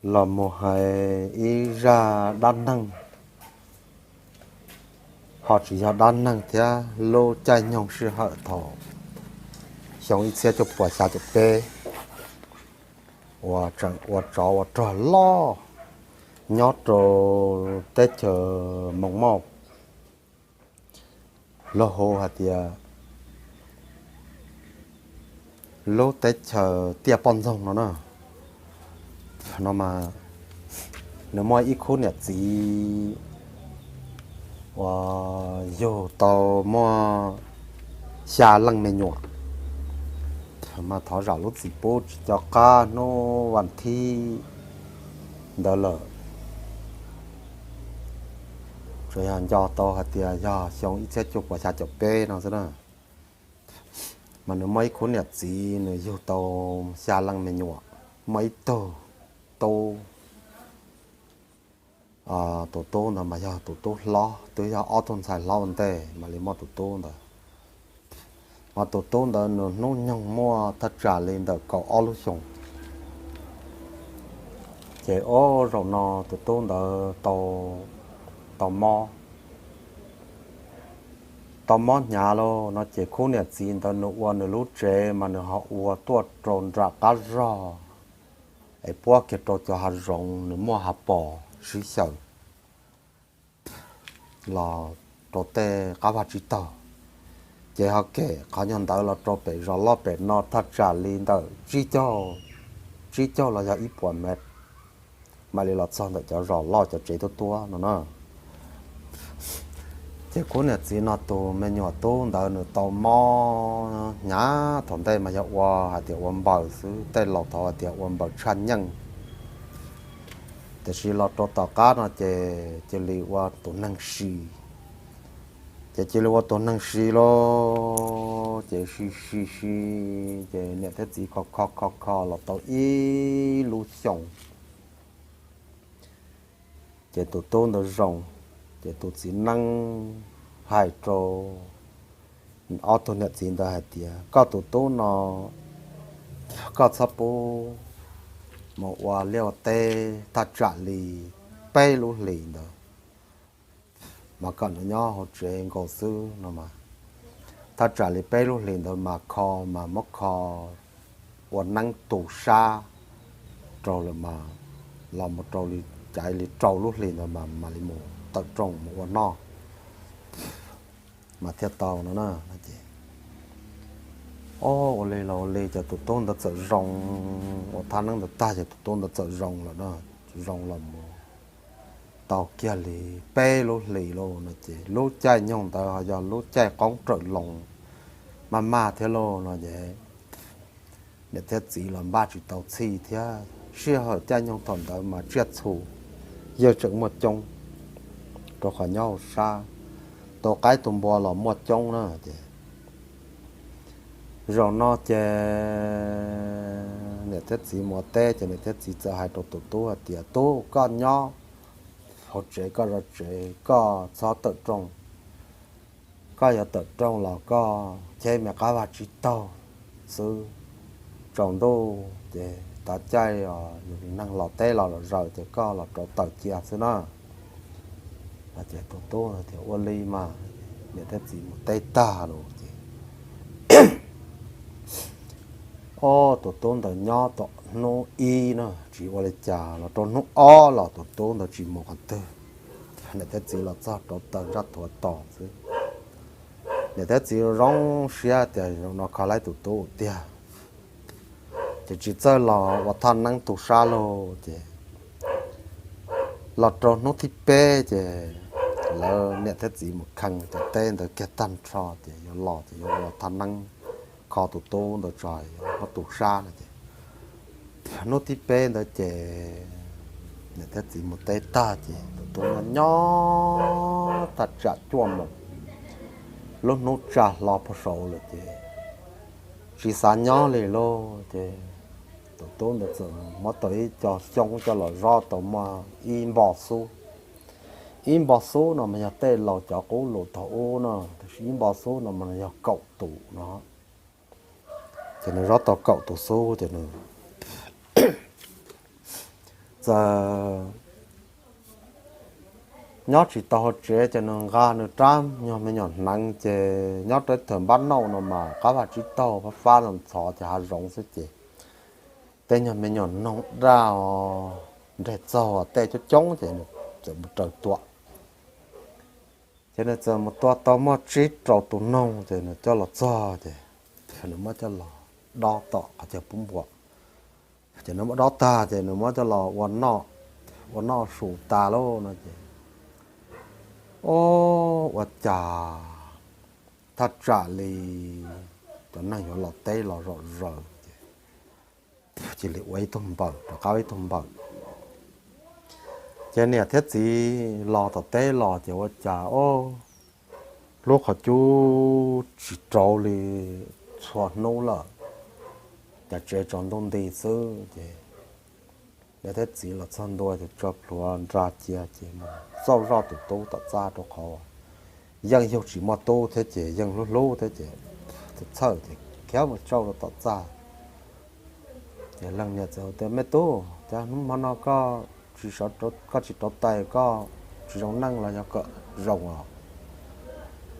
Los mus hais ib zaj dab neeg, ho tsis yog dab neeg thiab, lub caij nyoog sij hawm thaum xyoo ib txhiab cuaj puas xya caum peb, uas tseem ua tsov ua rog loj nyob rau teb chaws Moos Mauj, luag hu hais tias lub teb chaws Tiaj Poj Ntxoog no na. No mas nws muaj ib khub niam txiv uas yug tau muaj xya leej me nyuam. Mas thov zam lub txim pub tsis nco qab hnub vas thib ntawd lawm, tsuas yog nco tau hais tias yog xyoo ib txhiab cuaj puas xya caum peb no xwb na. Mas nws muaj ib khub niam txiv, nws yug tau xya leej me nyuam, muaj ib tug tub. Tus tub ntawd mas yog tus tub hlob, twb yog ob tug ntxhais hlob ua ntej mam li muaj tus tub ntawd. Mas tus tub ntawd nws hnub nyoog muaj thaj tsam li ntawm kaum ob lub xyoos. Ces ob zaum no tus tub ntawd tau, tau mob, tau mob hnyav lauj no ces khub niam txiv ntawd nws ua nws lub tsev mas nws ho ua tuaj rau nram qab zog es puab kiag rau cov hav zoov, nws muaj hav pos sib xyaw los rau tej qab vaj tsib taug. Ces ho kem qhov nyuag ntawd los rau pem zos loj pem no thaj tsam li ntawm tsib caug, tsib caug los yog ib puas mev, mam li los txog ntawm cov zos loj cov tsev tuab tuab no na. Ces khub niam txiv no tus me nyuam tub ntawd nws tau mob hnyav, thaum ntej mas yog ua hais tias ua npaws xwb, tej laus thaud hais tias ua npaws tshaj nyeej. Tiam sis los rau tom qab no ces cia li ua tus neeg si. Ces cia li ua tus neeg si lauj, ces si si si, ces niam thiab txiv kho kho kho kho los tau ib lub xyoos. Ces tus tub ntawd zoo, ces tus txiv neeb hais rau ob tug niam txiv ntawd hais tias, koj tus tub no, koj txhob pub mus ua liaj ua teb thaj tsam li peb lub hlis ntawd, mas kom nws nyob hauv tsev nkaus xwb no mas. Thaj tsam li peb lub hlis ntawd mas kho, mas muab kho ua neeb tu sab rau lawm mas, los mus rau li, caiv li rau lub hlis ntawd mas mam li mus tawm rooj mus ua noj. Mas thiaj tau no na. Ces, o, ua li los ua li ces tus tub ntawd txawm zoo, ua thaj neeb ntawd tag ces tus tub ntawd txawm zoo lawm na. Zoo los mus tau kiag li peb lub hlis lauj no ces lub caij nyoog ntawd ho yog lub caij qoob rawm loo maj maj thiab lauj no ces niam thiab txiv los npaj tsis tau txhij thiab. Sij hawm caij nyoog thaum ntawd mas tsiaj txhu yawg tseem muaj coob, rau qhov nyob hauv sab, tus qaib tus npua los muaj coob na ces zaum no ces niam thiab txiv mus ua teb ces niam thiab txiv txawm hais rau tus tub hais tias, tub, koj nyob hauv tsev, koj zov tsev, koj txhob tawm rooj. Koj yuav tawm rooj los koj cheb me qab vaj tsib taug xwb, tsaus ntuj ces tav caij yus neeg los teb los los zaws ces koj los rauv taws cia xwb na. Ces tus tub tias ua li mas, niam thiab txiv mus teb tag lawm ces, o, tus tub ntawd nyob tom hnub ib na, tsis ua li cas los rau hnub ob los tus tub ntawd tsis mus qhov twg. Niam thiab txiv los txog rauv taws ntsaj thuav tos xwb. Niam thiab txiv zoo siab tias zaum no kho laib tus tub tiag, ces tsis txawj los ua thaj neeb tu sab lauj ces los rau hnub thib peb ces lawv niam thiab txiv mus kheej cov teb ntawd kiag tag nrho ces yuav los ces yuav ua thaj neeb kho tus tub ntawd tso, yuav muab tu sab no ces hnub thib peb ntawd ces niam thiab txiv mus teb tag ces tus tub nyob nyob thaj tsam cuaj moos, lub hnub tsa hlo puag saud lawm ces tsis xav nyob li lauj ces tus tub ntawd txawm muab tau ib co xyoob coj los zob tau muaj ib npo xub. Ib npo xub no mas yog tej laus cov qub lus thaum ub no, tab sis ib npo xub no mas yog kaum tus no. Ces nws zob tau kaum tus xub ces nws txawm nyob tsis tau hauv tsev ces nws nqa nws rab nyuag me nyuam hneev ces nyob rau thaum npab nauj no mas qab vaj tsib taug fab fab ntxhov ces hav zoov xwb ces tej nyuag me nyuam noog daj nreg txaug tej coob coob ces nws txawm mus raws tua. Ces nws txawm mus tua tau muaj tsib rau tus noog ces nws coj los txog ces nws muab coj los dob tom qhov chaw pub npua. Ces nws muab dob tag ces nws muab coj los ua noj, ua noj su tas lauj no ces, o, ua cas thaj tsam li cov neeg yuav los teb los zom zaws ces cia li ua ib tug npawm, rov qab ua ib tug npawm. Ces niam thiab txiv los tom teb los ces ua cas, o, lub qhov cub tsis rauv li txhua hnub lawm, cas tsev tsaus ntuj nti xwb ces niam thiab txiv los txog ntua ces tso plhuav nra cia ces mus xauj zoj tus tub tom txaj rau qhov yeej yug tsis muaj tub thiab ces yeej hlub hlub thiab ces txawm txhawj ces khiav mus tsauj rau tom txaj. Ces leej niam txawm tias, Me tub, cas hnub hmo no koj tsis, koj tsis rauv taws, koj tsis zoo neej los yog koj zoo os?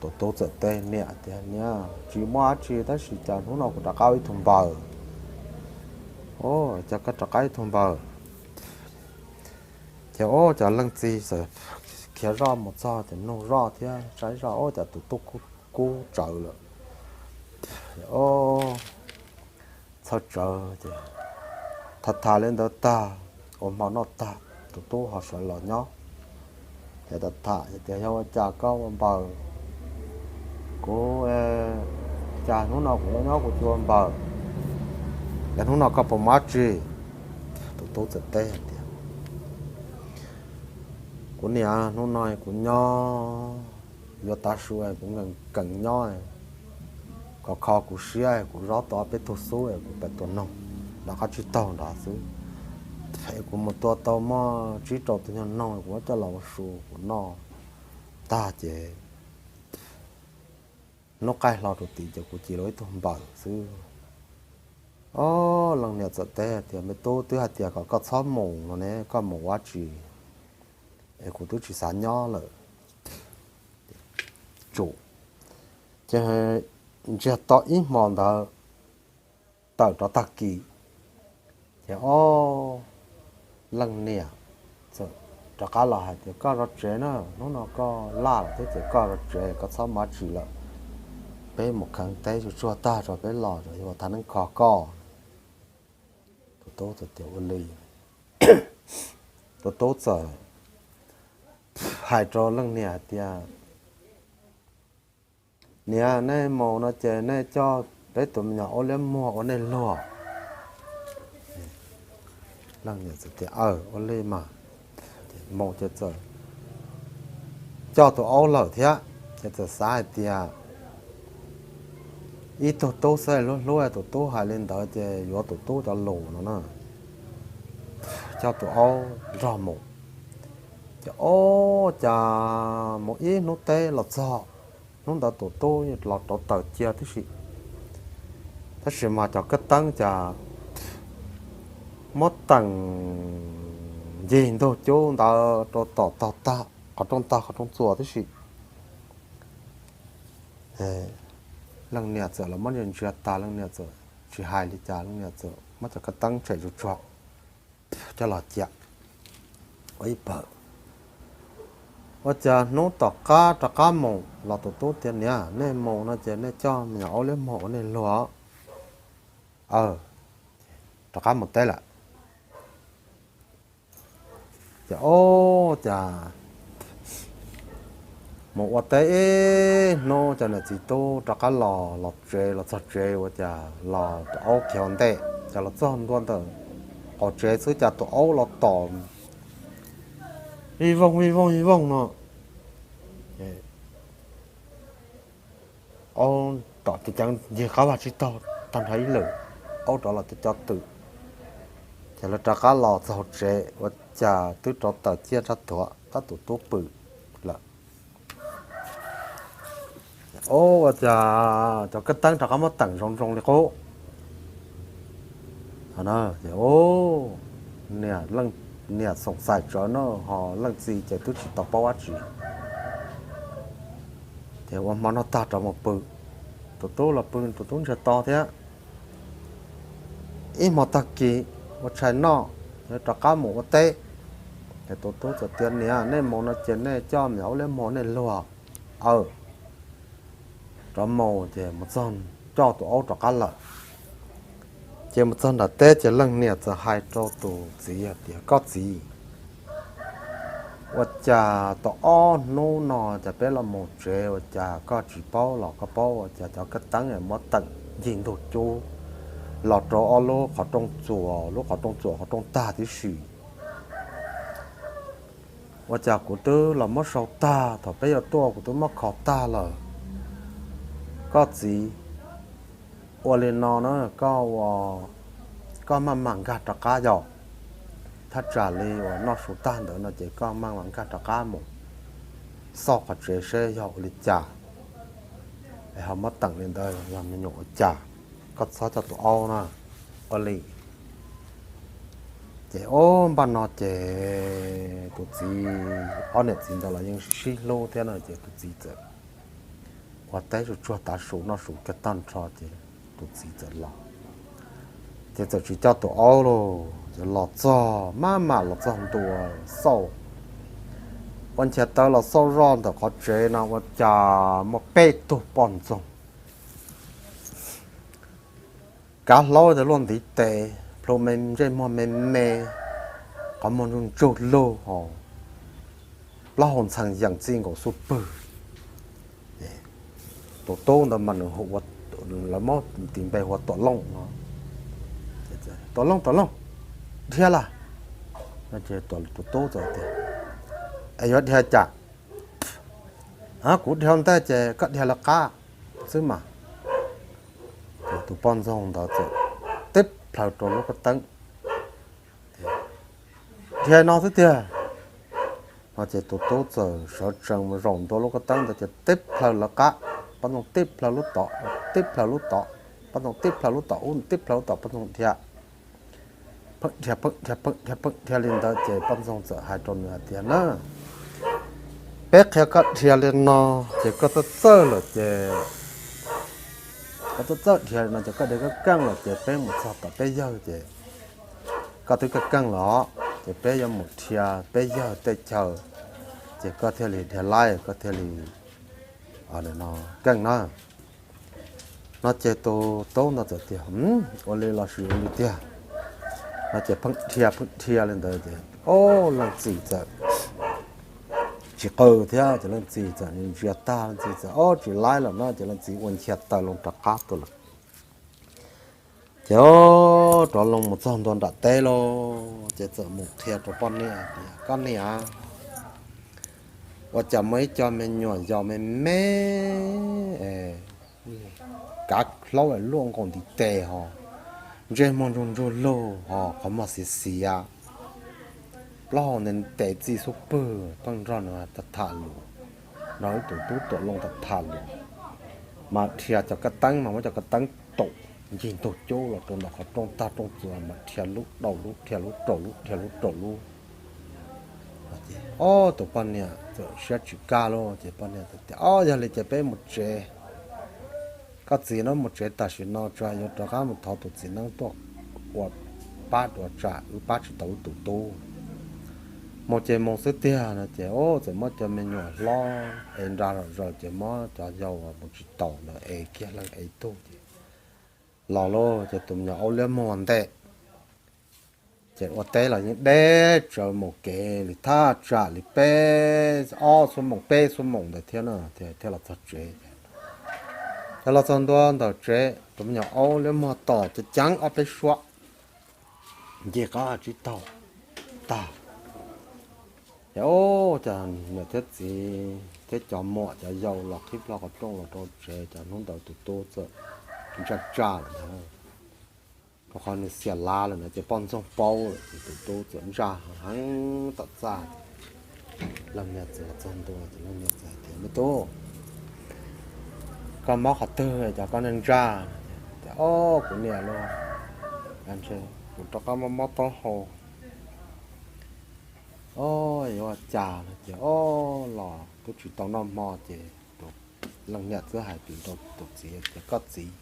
Tus tub txawm teb niam tias, Niam, tsis muaj dab tsi tab sis cas hnub no kuv rov qab ua ib tug npawm. O, cas koj rov qab ib tug npawm? Ces o, cov leej txiv txawm khiav zoj mus txog ces nug zoj thiab saib zoj, o, cas tus tub kub tsawv lawm. O, txhawj tsawv ces tham tham li ntawd tag, ua hmo noj tag tus tub ho sawv los nyob. Ces tham tham tias, Yog ua cas koj ua npawm? Kuv, cas hnub no kuv nyob nyob kuv tsis ua npawm, es hnub no koj puas muaj dab tsi? Tus tub txawm teb hais tias, Kuv niam, hnub no kuv nyob yuav tav su, kuv nkees nkees nyob, khov kho kuv siab, kuv zob tau ob peb tug xub es kuv pem tua noog nram qab tsib taug nrad xwb. Es kuv mus tua tau muaj tsib rau tus nyuag noog kuv muab coj los ua su kuv noj tag ces hnub qaij hlo rau tid ces kuv cia li ua ib tug npawm xwb. O, leej niam txawm teb tias, Me tub, twb hais tias kom koj txhob mus no ne, koj mus ua dab tsi? Es kuv twb tsis xav nyob lawm. Tsum, ces ntsiag to ib hmo ntawd tawm rov tag kis, ces o, leej niam txawm rov qab los hais tias, Koj zov tsev na, hnub no koj laj lawm thiab ces koj zov tsev, koj txhob mus dab tsi lawm. Peb mus kheev teb tsuag tsuag tag tso peb los, yuav ua thaj neeb kho koj. Tus tub txawm tias, Ua li. Tus tub txawm hais rau leej niam hais tias, Niam, nej mus no ces nej coj peb tus me nyuam aub liab muag ua nej luag. Leej niam txawm tias, Aw, ua li mas. Mus ces txawm coj tus aub lawm thiab, ces txawm xav hais tias ib tug tub xwb hlub hlub tus tub hais li ntawd ces yuav tus tub cov lus no na. Coj tus aub nrog mus, ces o, cas mus ib hnub teb los txog, hnub ntawd tus tub los rauv taws cia tib si, tab sis mas cov kab teeb cas muab teem ncig ntug cub ntawd rau tom tag, qhov rooj tag qhov rooj txuas tib si. Leej niam txawm los muab ntsia ntsia tas, leej niam txawm tsis hais li cas, leej niam txawm muab cov kab teeb tshem tsuag tsuag coj los cia ua ib pawg. Ua cas hnub tom qab rov qab mus los tus tub tias, Niam, nej mus no ces nej coj me nyuam aub liab muag ua nej luag. Aw, rov qab mus teb lawm. Ces o, cas mus ua teb ib hnub ces niam txiv tub rov qab los, los tsev, los txog tsev ua cas los tus aub khiav ua ntej, cas los txog ntua ntawm qaum tsev xwb cas tus aub los tom vij voog vij voog vij voog no. Aub tom ceev ceev ncig qab vaj tsib taug tag nrho ib lwm, aub rov los co co twm. Ces lawv rov qab los txog tsev ua cas twb rauv taws ciaj ntsaj tuag tab tus tub pw lawm. Ua cas cov kab teeb rov qab muab teem zoo zoo li qub. Ces niam, niam xoom xais tsawv no, ho leej txiv ces twb tsis tau paub dab tsi. Ces ua hmo noj tag rov mus pw, tus tub los pw, tus tub ntsiag to thiab. Ib hmo tag kis ua tshais noj, rov qab mus ua teb. Ces tus tub txawm tias, Niam, nej mus no ces nej coj me nyuam aub liab muag nej luag. Aw, rov mus ces mus txog, coj tus aub rov qab lawm. Ces mus txog nram teb ces leej niam txawm hais rau tus txiv hais tias, Koj txiv, ua cas tau ob hnub no ces peb los mus tsev ua cas koj tsis paub los koj paub, ua cas cov kab teeb muab teem ncig ntug cub los rau ob lub qhov rooj txuas, lub qhov rooj txuas qhov rooj tag tib si. Ua cas kuv twb los muab sau tag, thaum peb yuav tuaj kuv twb muab kho tag lawm. Koj txiv, ua li no na, koj ua, koj maj mam nkag rov qab yom. Thaj tsam li uas noj su tag ntawd no ces koj maj mam nkag rov qab mus xauj qhov tsev seb yog ua li cas, es ho muab teem li ntawd yog me nyuam ua cas. Koj txhob coj tus aub na. Ua li. Ces ob npaj no ces tus txiv, ob niam txiv ntawd los yeej sib hlub thiab no ces tus txiv txawm ua teb tsuag tsuag tav su noj su kiag tag nrho ces tus txiv txawm los. Ces txawm tsis coj tus aub lauj, ces los txog maj mam los txog ntua xauj, ua nchias taw los xauj zoj ntawm qhov tsev no ua cas muaj peb tug poj ntxoog kav hlaub tas luaj ntiv tes, plhu me, ntsej muag me me, qhov muag ntsug ntsug lug ho plaub hau ntxhee yees txij nkaus xub pwg. Tus tub ntawd mas nws hu, lawv muab tis npe hu ua Tuam Looj no. Tuam Looj, Tuam Looj, dhia lawm. Tus tub txawm tias, Es yuav dhia cas? Kuv dhia ntej ces koj dhia lawv qab xwb mas. Ces tus poj ntxoog ntawd txawm teb plhaw rau lub kab teeb, dhia no xwb tiag. No ces tus tub txawm sawv tsees mus zaum ntua lub kab teeb ntawd ces teb plhaw lawv qab, poj ntxoog teb plhaw lub tod, teb plhaw lub tod, poj ntxoog teb plhaw lub tom ub, teb plhaw lub tom, poj ntxoog dhia. Pheej dhia, pheej dhia, pheej dhia, pheej dhia li ntawd ces poj ntxoog txawm hais rau nws hais tias na, peb qhia koj dhia li no ces koj txawj txawj lawm ces, koj txawj txawj dhia li no ces koj dhia koj keej lawm ces peb mus txog tom peb yawg ces koj twb keej keej los ces peb yuav mus dhia peb yawg tej chaw ces koj thiaj li dhia laib, koj thiaj li keej na. No ces tus tub ntawd txawm tias, Ua li los sis ua li tiag. No ces pheej dhia pheej dhia li ntawd ces ob leej txiv txawm tsis qw thiab ces leej txiv txawm ntsia tag, leej txiv txawm ob tsis laib lawm no ces leej txiv ua nchias taw loo rov qab tuaj lawm. Ces rov loo mus txog ntua nram teb lauj, ces txawm mus qhia rau poj niam tias, Koj niam, ua cas muaj ib co me nyuam yaus me me, kav hlaub luaj nkaus ntiv tes ho, ntsej muag ntsug ntsug lug ho, qhov muag xiav xiav, plaub hau ntiv tes txij xub pwg, pheej nrog nws tham tham lus, nrog ib tus tub Tuam Looj tham tham lus, mas dhia cov kab teeb mas muab cov kab teeb taum ncig ntug cub los rau ntawm qhov rooj tag rooj txuas mas dhia lub dhau lub, dhia lub rau lub, dhia lub rau lub. Ob tug poj niam txawm siab tsis kaj lauj, ces poj niam tias, Ob, yog li ces peb mus tsev. Koj txiv, no mus tsev tam sim no tso, yuav rov qab mus thov tus txiv neeb tuaj ua pab dua tsam wb pab tsis tau wb tus tub. Mus ces mus xwb tiag no ces txawm muab cov me nyuam hlob es nra zom zaws ces muab cov yau mus tsis taus ntawd es kiag leej es tug ces los lauj, ces tus me nyuam aub liab muag ntej. Ces ua teb los yeej deb tsawv mus kev li thaj tsam li peb, ob xuab moos peb xuab moos ntawd thiab no thiaj los txog tsev. Ces los txog ntua ntawm tsev, tus me nyuam aub liab muag tos ceev ceev ob peb suab, nce qab tsib taug tag. Ces ub, cas niam thiab txiv thiab cov muam cov yau los qhib plho qhov rooj los rau tsev, ces hnub ntawd tus tub txawm ntsaj tsaj lawm ntag. Rau qhov nws xiam lav lawm na, ces poj ntxoog paub lawm ces tus tub txawm ntsaj heev tom txaj. Leej niam txawm los txog ntua ces leej niam txawm hais tias, Me tub, koj mob qhov twg es koj ntsaj ntsaj? Tias, Ob, kuv niam lauj, ntshe kuv rov qab mob mob taub hau. Ob, yuav ua cas no ces ob los twb tsis tau noj hmo ces tus leej niam twb hais rau tus txiv tias, Koj txiv,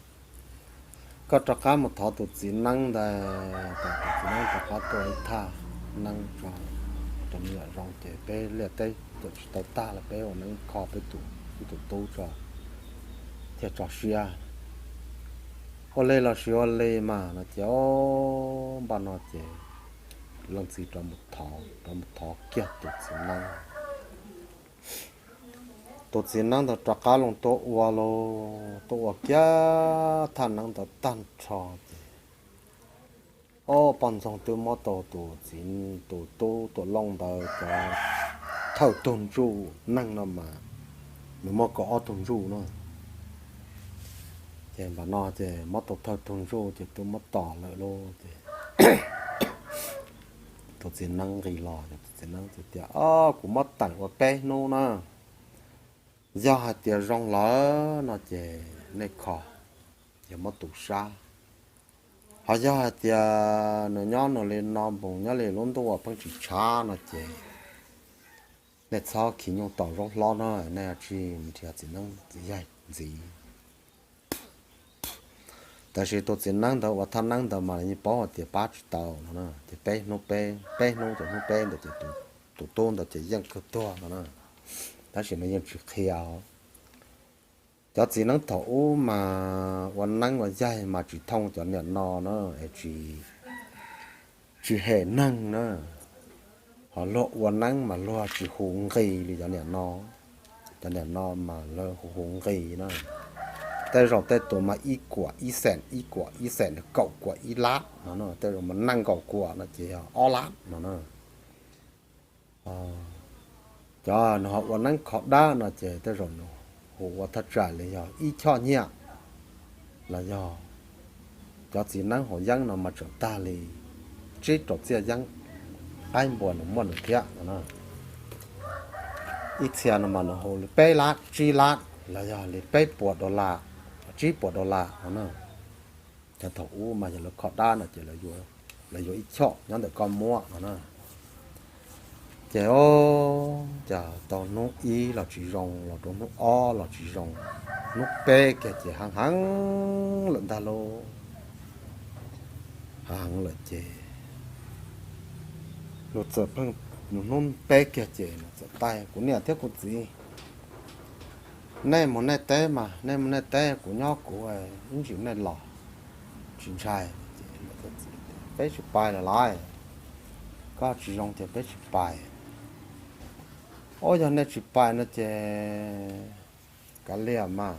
koj rov qab mus thov tus txiv neeb ntawd kom tus txiv neeb rov qab tua ib thaj neeb tso rau me nyuam zoo ces peb liaj teb tsis tau tag los peb ua neeb kho peb tus, peb tus tub tso thiaj tso siab. Ua li los sis ua li mas no ces ob, npaj no ces leej txiv rov mus thov, rov mus thov kiag tus txiv neeb. Tus txiv neeb ntawd rov qab los tuaj ua lauj, tuaj ua kiag thaj neeb ntawd tag nrho ces ob, poj ntxoog twb muab tau tus txiv, tus tub Tuam Looj ntawd cov thawj tug ntsuj neeg no mas nws muaj kaum ob tug ntsuj no. Ces npaj no ces muab tau thawj tug ntsuj ces twb muab tom lawm lauj ces tus txiv neeb nqis los, tus txiv neeb tias, Ob, kuv muab teem ua peb hnub na. Yog hais tias zoo lawm no ces nej kho, yog muab tu sab. Ho yog hais tias nws nyob nws li no npoos nyob li lub ntuj uas pheej tsis tshav no ces nej txhob khi nyuj tom zaub hlob no, nej tsis nrhiav txiv neeb txiv yaig ntxiv. Tab sis tus txiv neeb ntawd uas thaj neeb ntawd mas yeej paub hais tias pab tsis tau no, ces peb hnub, peb, peb hnub ces hnub peb ntawd ces tus tub ntawd ces yeej kawg tuag no na. Tab sis nws yeej tsis qhia. Cov txiv neeb thaum ub mas ua neeb ua yaig mas tsis thooj cov niam no na, es tsis, tsis hem neeg na. Ho luag ua neeb mas luag tsis hu nqi li cov niam no. Cov niam no mas lawv hu hu nqi na. Tej zaum tej tus mas ib kuam ib xees, ib kuam ib xees, kaum kuam ib lab no, tej zaum mas nees nkaum kuam no ces yog ob lab no na. Cov nws ho ua neeb kho dab no ces tej zaum nws hu ua thaj tsam li yog ib choj nyiaj, los yog cov txiv neeb hauv yeeb no mas tseem tag li tsib rau txhiab yeeb, qaib npua nws muaj nws thiab no na. Ib txhia no mas nws hu li peb lab, tsib lab, los yog li peb puas dollar, tsib puas dollar no na. Cov thaum ub mas yog lawv kho dab no ces lawv yuav ib choj nyob ntawm koj muab no na. Ces o, cas tau hnub ib los tsis zoo, los rau hnub ob los tsis zoo, hnub peb kiag ces heev heev lawm ntag lauj. Heev heev lawm ces nws txawm pheej, nws hnub peb kiag ces nws txawm taij kuv niam thiab kuv txiv, nej mus nej teb mas nej mus nej teb, kuv nyob kuv, ib ntsis nej los tsis ntshai. Peb tsis pais lawm lauj, koj tsis zoo ces peb tsis pais. Ua yog nej tsis pais no ces kav liam mas,